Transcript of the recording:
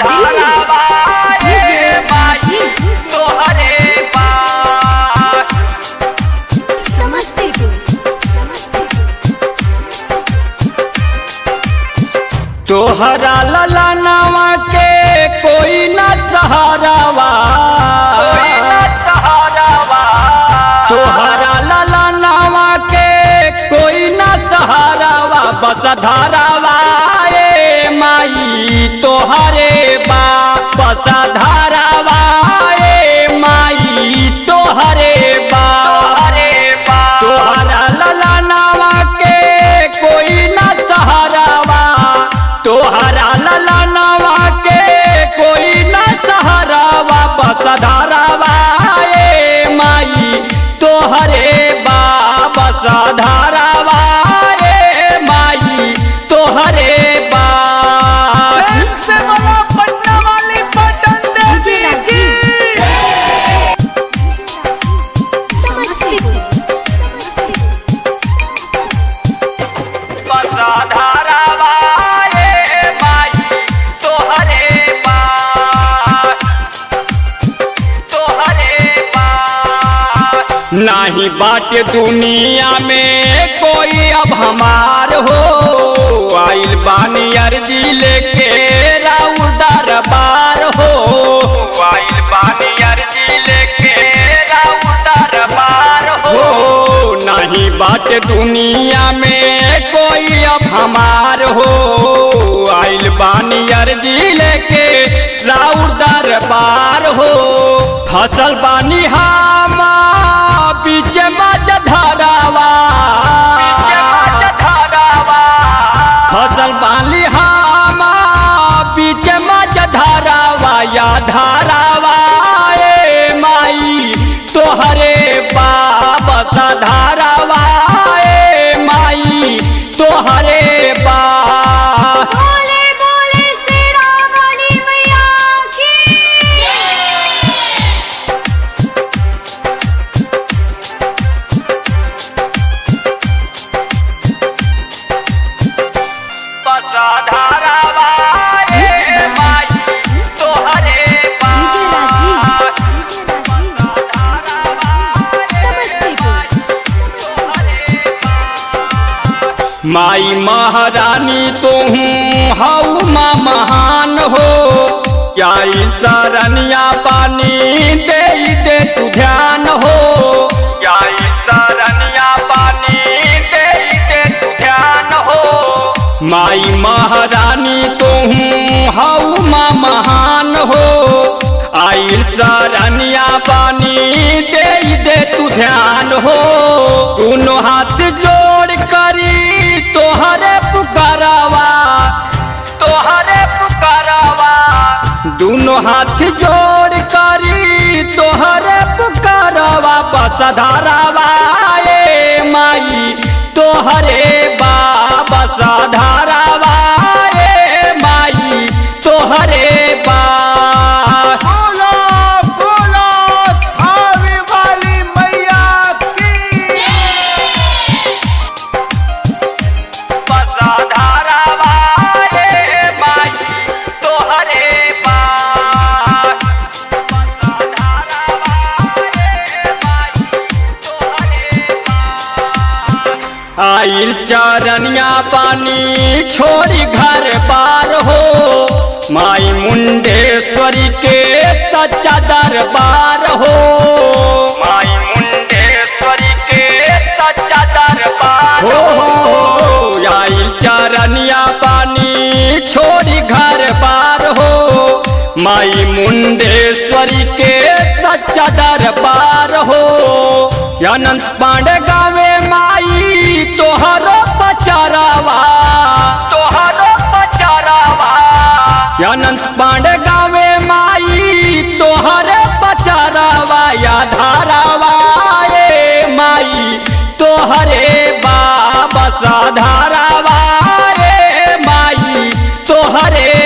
धारावा ए माई तोहरे बा। समस्तीपुर। तोहरा ललनवा के कोई न सहारावा, कोई न सहारावा, तोहरा ललनवा के कोई न सहारावा, बस धारावा ए माई तोहरे बा, बस धारावा ए माई तोहरे बा। तोहरे बा। तोहरा ललनवा के कोई न सहारावा, तोहरा ललनवा के कोई न सहारावा, बस धारावा ए माई तोहरे बा, बस धारावा ए माई तोहरे बा। से बोला पटना वाली पटन डीजे देवी की। राजीव। समस्तीपुर। बस धारावा ए माई तोहरे बा, तोहरे बा। नाही बाट दुनिया में कोई अब हमार हो, आइल बानी अर्जी लेके राउर दरबार हो, आइल बानी अर्जी लेके राउर दरबार हो। हो नाही बाट दुनिया में कोई अब हमार हो, आइल बानी अर्जी लेके राउर दरबार हो। फसल बानी हामा बीच मज धरावा, धारावा, फसल बाली हामा बीच मज धारावा, या धारावा ए माई तोहरे बाबा धारावा ए माई तोहरे बा। बोले बोले शेरा वाली मैया की। बस धारावा ए माई तोहरे बा। डीजे राजीव। समस्तीपुर। माई महारानी तुहू हऊ माँ महान हो, आई शरणिया पानी दे दे तू ध्यान हो, आई शरणिया पानी दे दे तू ध्यान हो। माई महारानी तुहू हऊ माँ महान हो, आई शरणिया पानी दे दे तू ध्यान हो। दोनों हाथ जोड़ करी तोहरे पुकारावा, तोहरे पुकारावा, दोनों हाथ जोड़ करी तोहरे पुकारावा, बस धारावा ए माई तोहरे बा, बस धारावा ए माई तोहरे बा। बोलो बोलो थावे वाली मैया की। बस धारावा ए माई तोहरे बा। बस धारावा ए माई तोहरे बा। आइल चरनिया पानी छोड़ी घर बार हो, माई मुंडेश्वरी के सच्चा दरबार हो, माई मुंडेश्वरी के सच्चा दरबार हो हो आइल चरनिया पानी छोड़ी घर बार हो, माई मुंडेश्वरी के सच्चा दरबार हो। अनंत पांडे गावे माई तोहरो पचरावा, तोहरो पचरावा, अनंत पांडे गावे माई तोहरे पचरावा, या धारावा ए माई तोहरे बाबा धारावा ए माई तोहरे।